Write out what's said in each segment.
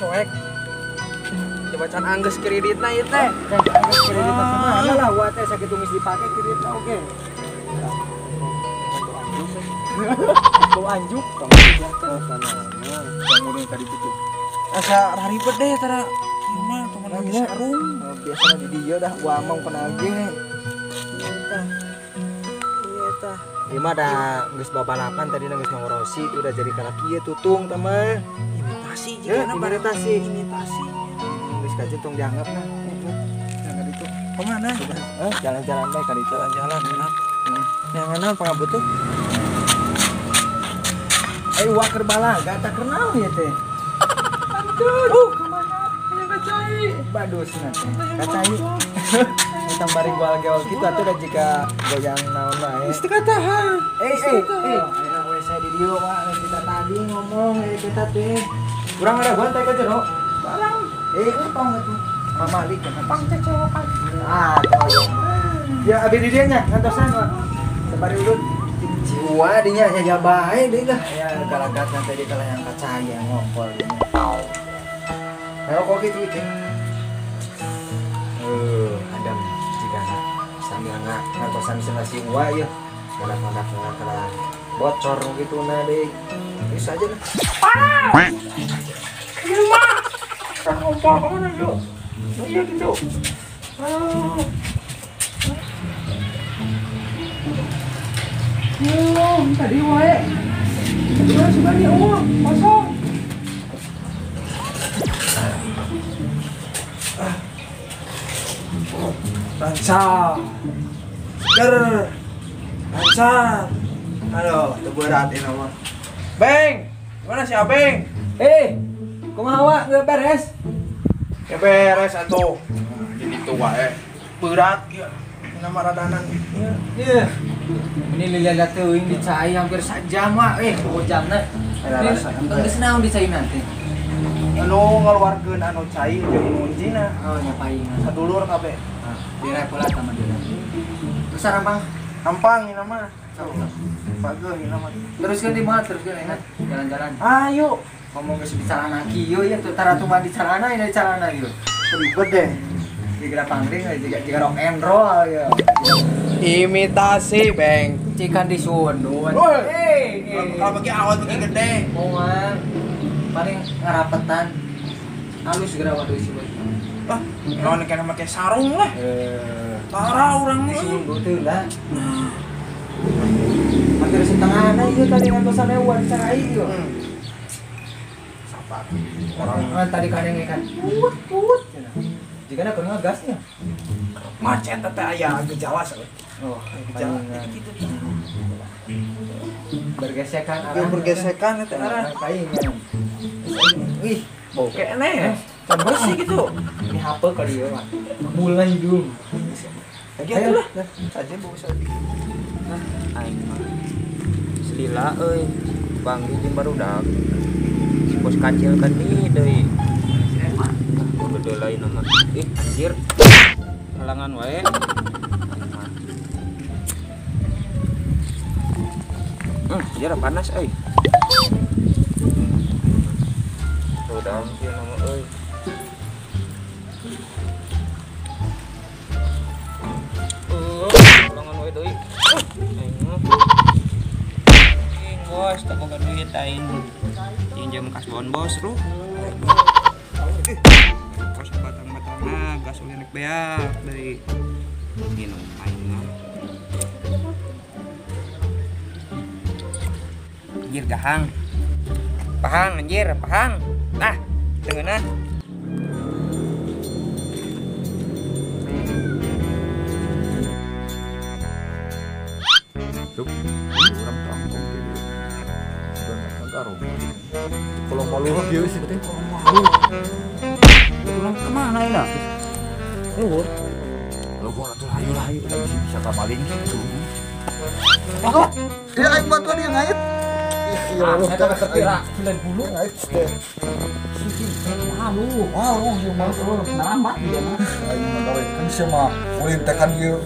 soek. Coba can anggeus kreditna ieu teh. Anggeus kreditna kumaha lah wa teh sakitu geus dipake kreditna oge. Bau anjuk tong tadi itu. Asa raribet deh tara ieu mah tong make sarung. Biasana di dieu dah gua among penagih. Tah. Iya tah. Ieu mah da geus babalapan tadi geus ngorosi udah jadi kalaki ieu tutung tah mah. Imitasi jigana imitasi. Imitasi. Geus kajeun tong dianggap nah. Jangan itu. Kemana? Jalan-jalan bae ka ditu. Jalan-jalan enak. Yang pangabutuh. Ayo wah keur balaga tak kenal ya teh. Aduh, kemana? Yang kacai. Badusna teh. Kacai. Utang bari gua-geol kitu atuh da jika goyang naon wae. Geus teu katahan. Ayo we saya di dieu mah kita tadi ngomong kita teh. Urang ada bantai ka jero. Barang. Utang atuh. Mamalik kan pang cecewokan. Ah, ya abi di dieu nya ngantosan mah. Sabari ulun. Jiwa dinya nya bae deui lah. Ya galagat nanti di kalah yang kacaya ngompol dinya. Rokok kitu teh. Adam jigana sambil ngantosan cenah si Uwa ieu. Galak-galak kalah bocor gitu na deui. Bisa aja lah. Parah. Ieu mah. Ngompol kemana yuk? Iya gitu. Yo, tadi wae. Tadi sudah di uang kosong. Lancar. Ger. Lancar. Aduh, teu berat ini mah. Beng, mana si Abeng? Kumaha wa geus beres? Ya beres atuh. Jadi tuh wae. Berat ieu. Nama radanan. Iya. Ini lila teuing dicai hampir sajam mah. Jamna. Geus naon dicai nanti? Anu ngaluarkeun anu cai jeung ngunjina. Oh, nya paingan. Sadulur kabeh. Dire pula sama dia. Terus rampang. Rampang ieu mah. Pageuh ieu mah. Teruskeun di mana? Teruskeun enak jalan-jalan. Ayo. Ngomong geus di celana kieu ya tuh tara tuh di celana ini celana ieu. Ribet deh. Jika pangling jika rock and roll ya. Imitasi, Beng. Cikan disundut. Kalau pakai awal pakai gede. Moal. Paling ngarapetan. Halus segera waduh isi bos. Ah, lawan kena pakai sarung lah. Tara urang mah. Disundut teh lah. Hampir setengah ieu tadi ngantosan eueuh dicai ieu. Sabar. Orang tadi kadang ikan. Put put. Jika nak kena gasnya. Macet teh aya gejala saeuh. Oh, gejala gitu. Bergesekan arah. Bergesekan eta arah. Paingan. Wih, bau keneh. Can bersih gitu. Ini HP ka dieu mah. Mulai hidung. Lagi atuh lah. Saja bau saeutik. Nah, aing mah. Selila euy. Panggih jeung barudak. Si bos kacil kan deui. Gede lain nama. Ih, anjir. Halangan wae. Anjir panas euy. Udah kieu nama euy. Halangan wae deui. Aing mah. Bos, tak boga duit aing. Pinjam kasbon bos lu. Bos batang-batangna gas ulinek beak dari minum aing mah. Anjir gahang. Pahang anjir, pahang. Nah, dengeuna. Tuh, urang tangtong kieu. Sudah Kalau malu kieu sih teh. Malu. Pulang kemana ya? Luhur. Luhur atuh ayo lah, ayo bisa ka maling gitu. Oh, dia aing bantuan dia ngait. Iya, lu eta kepira 90 ngait teh. Malu. Malu ieu malu. Naramat dia mah. Aing mah gawe kan sia mah ulin teh kan ieu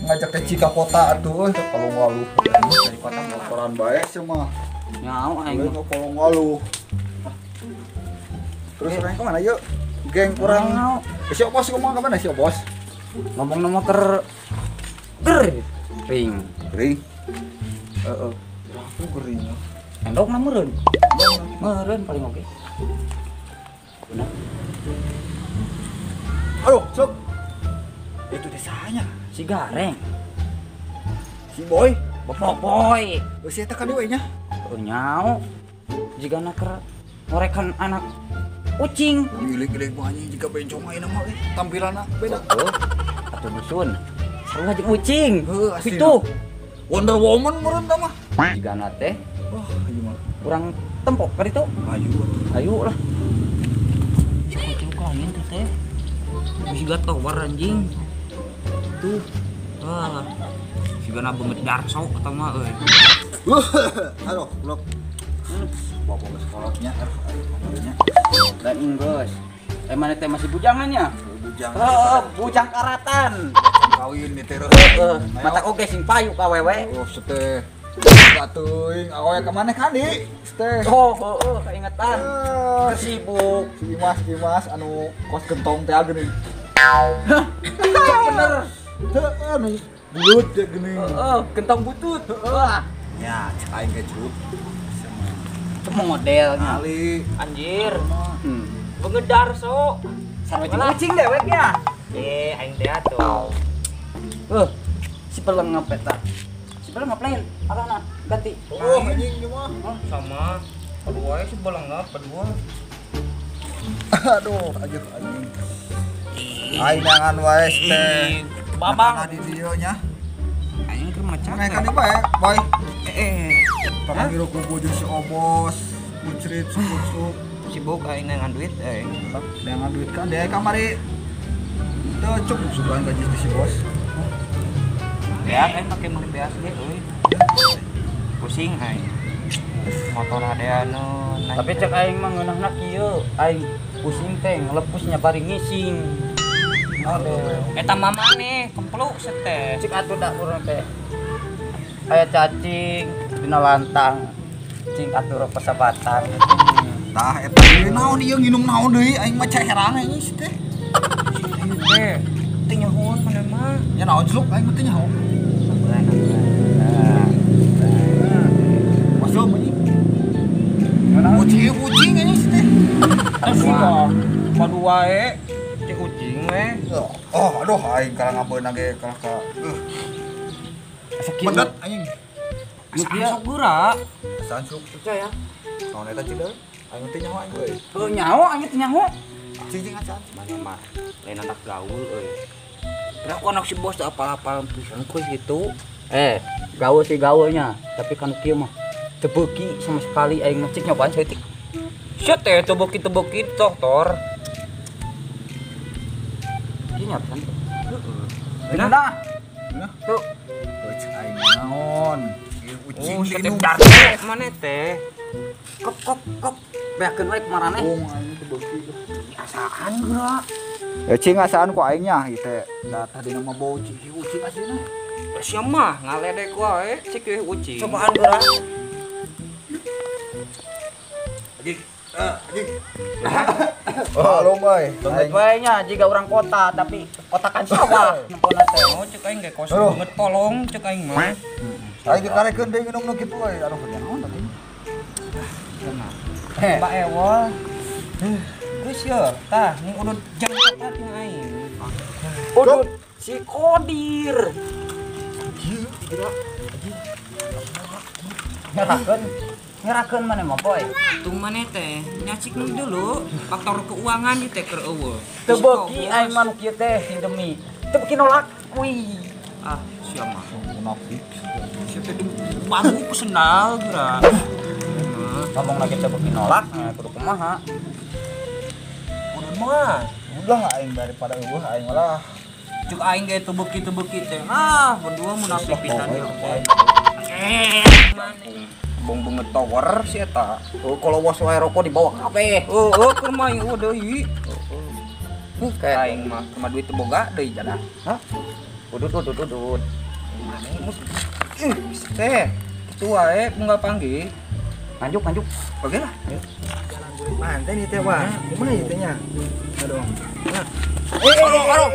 ngajak teh cika kota atuh euy kalau ngaluh. Dari kota motoran bae sia mah. Nyaho aing mah kalau ngaluh. Terus urang ka mana yuk? Geng kurang. Si Obos ngomong ka mana si Obos? Ngomong nomor ker ring. Ring. Heeh. Aku kering. Endokna meureun. Meureun paling oke. Benar. Aduh, sok. Itu desanya. Si Gareng. Si Boy, Bapak Boy. Si eta ka dieu nya. Oh nyao. Jigana keur ngorekan anak ucing. Gilik-gilik mah anjing jiga bencong ayeuna mah tampilanna beda. Heuh. Atuh dusun. Sarua jeung ucing. Heuh, asli. Itu Wonder Woman meureun tah mah. Jigana teh. Wah, ieu mah. Urang tempok ka ditu. Ayo atuh. Ayo lah. Si kucing kawin tuh teh. Bisa tower anjing. Tuh. Wah. Sigana beungeut darso eta mah euy. Aduh, blok. Bawa geus kolotnya, ayo kamarnya. Dan inggeus. Mana teh masih bujangannya? Bujang. Heeh, bujang karatan. Kawin di teh. Heeh, mata oge sing payu ka wewe. Oh, seteh. Teuing, awe ka maneh kan di? Seteh. Oh, heeh, kaingetan. Sibuk. Si Imas anu kos gentong teh geuning. Hah, bener. Heeh, anu bulut ya geuning. Heeh, gentong butut. Wah. Ya, cek aing ge cup. Itu modelnya. Ali, anjir. Beungeut darso. Sarua jeung ucing deweknya. Eh, aing teh atuh. Si pelengep eta. Si pelengep lain, arahna ganti. Oh, anjing ieu mah. Sama. Aduh wae si pelengep kedua. Aduh, ajuh anjing. Aing nangan wae teh. Babang di dieu nya. Aing keur maca. Mana kan bae, boy. Panggil kubu jeung si Obos, kucrit, sukup. Sibuk aing nangan duit euy. Nangan duit kan dia kamari. Teu cukup sugan gaji si Bos. Beas aing make meuli beas ge euy. Pusing aing. Motor hadean Tapi cek aing mah ngeunahna kieu, aing pusing teh ngelepusnya bari ngising. Eta mah maneh kempluk teh. Cik atuh da urang teh. Aya cacing dina lantang. Cing atuh pesabatan. Tah eta ieu naon ieu nginum naon deui aing mah caherang aing si teh. Teh teh nyahoan maneh mah. Nya naon jeluk aing mah teh nyaho. Masuk anjing. Ucing anjing si teh. Asli padu wae cek ucing we. Oh, aduh aing kalah ngabeuna ge kalah ka. Asa kieu. Benet anjing. Asa sok geura. Asa sok percaya. Naon eta cik deui? Aing teh nyaho aing euy. Heuh nyaho aing teh nyaho. Cing acan. Mana mah lain anak gaul euy. Berapa anak si bos teu apal-apal pisan kuy gitu. Gaul sih gaulnya, tapi kan kieu mah teu beuki sama sekali aing mah cik nyobaan saeutik. Sia teh teu beuki-teu toh tor. Ieu nyobaan. Heeh. Nah. Tuh. Cek aing naon? Ieu ucing teh darto maneh teh. Kop kop kop. Beakeun we kumaraneh. Ung aing teu beuki. Asaan geura. Ya cing asaan ku aing nya ieu teh. Da tadina mah bau cing ucing aslina. Sia mah ngaledek wae cik ieu ucing. Cobaan geura. Anjing. Anjing. Oh, boy. Beungeut wae nya jiga urang kota tapi kotakan sawah nempona teh. Oh, cek aing ge kos beungeut tolong cek aing mah. Aing dikarekeun deui nginum nu kitu euy. Aduh naon tadi. Mbak Ewol. Geus ye, tah ning udud jam 4 ning aing. Udud si Kodir. Ieu geura. Nyerakeun. Nyerakeun maneh mah boy. Tung maneh teh nyacik nu dulu faktor keuangan ieu teh keur eueuh. Teu beuki aing mah nu kieu teh sing demi. Teu beuki nolak kuy. Ah, sia mah munafik. Sia teh bambu ku sendal geura. Ngomong lagi teu beuki nolak, kudu kumaha? Kudu mah. Udah aing daripada eueuh aing malah. Cuk aing ge teu beuki teh. Ah, berdua munafik pisan ieu teh. Bong beungeut tower si eta. Oh, kalau was wae rokok dibawa kabeh. Heeh, keur mah eueuh deui. Kayak aing mah keur duit teu boga deui jadah. Hah? Udut udut udut. Teh, kitu wae unggal panggih. Nganjuk. Oke lah. Jalan burit manten ieu teh wah. Kumaha ieu teh nya? Aduh. Aduh.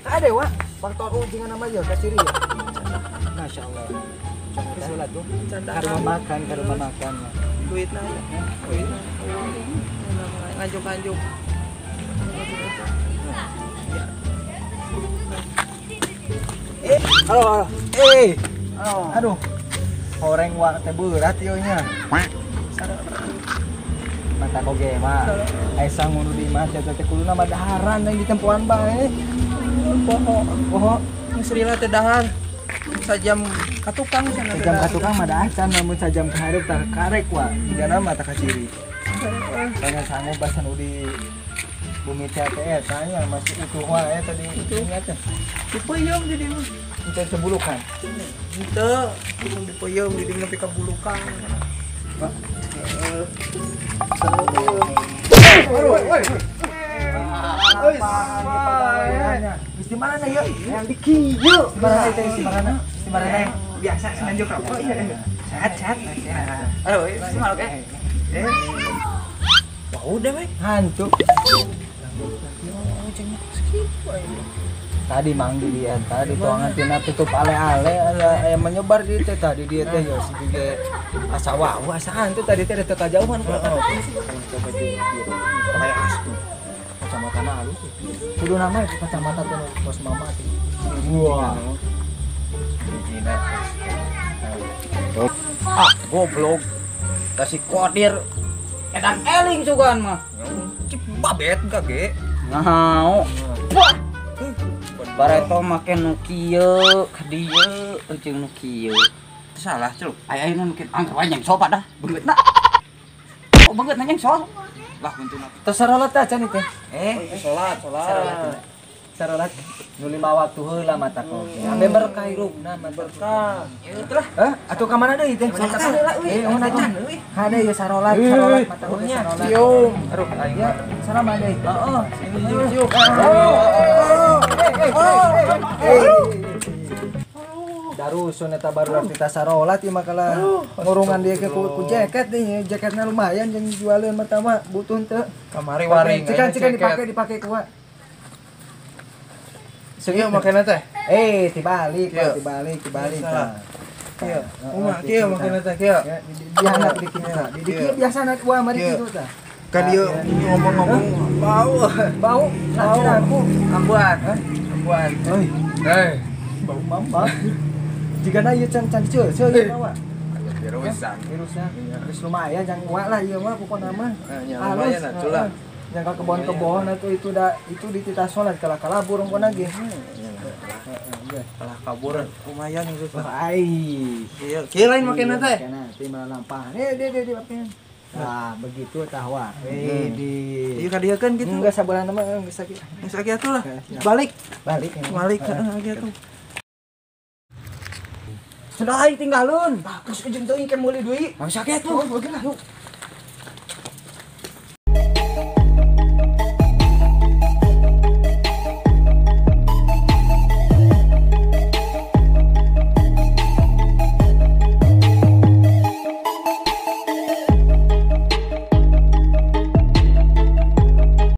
Ada wah, faktor ujungan nama aja kasiri ya. Masya Allah. Sholat tuh. Karma makan. Duitna ya. Duitna. Nganjuk. Halo. Aduh. Horeng wa teh berat ieu nya. Mata koge mah. Aya sangu nu di imah teh teh kuduna mah daharan yang ditempoan bae. Poho. Geus lila teh dahar. Sajam ka tukang cenah. Sajam ka tukang mah acan namun sajam ka hareup tah karek wa. Jigana mah tah kaciri. Soalnya sangu basa nu di bumi teh eta nya masih utuh wae tadi ingat teh. Dipeuyeum jadi mah. Henteu sebulukan. Henteu, dipeuyeum jadi nepi ka bulukan. Pak. Di mana ya? Yang di kieu. Di mana teh? Di mana? Di mana? Biasa senanjuk rokok iya. Sehat. Aduh, si maluk eh. Wah, udah we. Hantu. Tadi manggi dia tadi tuangan tina tutup ale-ale aya menyebar di teh tadi dia teh ya si ge asa wah asa hantu tadi teh teu kajauhan coba kayak astu. Kacamata na halus. Kudu nama itu kacamata tuh bos mama tuh. Wah. Ah, goblok. Kasih kodir. Edan eling sugan mah. Cip babet gage. Ngao. Wah. Bareto make nu kieu, ka dieu jeung nu kieu. Salah celuk. Aya ayeuna nu kieu angker wae nyengsol pada beungeutna. Oh beungeutna nyengsol. Lah untungna. Teu sarolat teh acan teh. Salat. Sarolat nu lima waktu heula mata kok. Ambe berkah hirupna mah berkah. Ieu teh lah. Hah? Atuh ka mana deui teh? Sarolat euy. Eh, acan euy. Hade ieu sarolat mata kok sarolat. Cium. Aduh aing mah. Salam deui. Heeh. Cium. Darusun eta baru kita sarolat ieu mah kalah ngurungan dia ke ku jaket deh, jaketna lumayan jeung jualeun mah tama butuh teu. Kamari waring. Cikan dipake ku. Ieu makena teh. Tibalik. Tah. Kieu. Kumaha kieu makena teh kieu. Dihandap di kieu. Di kieu biasana wah mari kitu tah. Kan ieu ngomong-ngomong bau. Bau aku ambuan. Euy. Bau mamba. Jigana ieu can ceul ieu mah. Virusan. Geus lumayan jang wa lah ieu mah pokona mah. Lumayan atuh lah. Yang ke kebon-kebon atau itu dah itu di tita sholat kalah kalabur rongkon lagi. Kalah kabur lumayan itu. Ai. Kieu kieu lain makena teh. Makena teh malah lampah. Dia dia. Nah, begitu tahwa. Di ieu ka dieu kan gitu. Enggak sabulan mah geus sakieu. Geus sakieu atuh lah. Balik. Balik heeh atuh. Sudah aing tinggalun. Bagus ujung teuing ke meuli deui. Mangsa kieu atuh. Oke lah.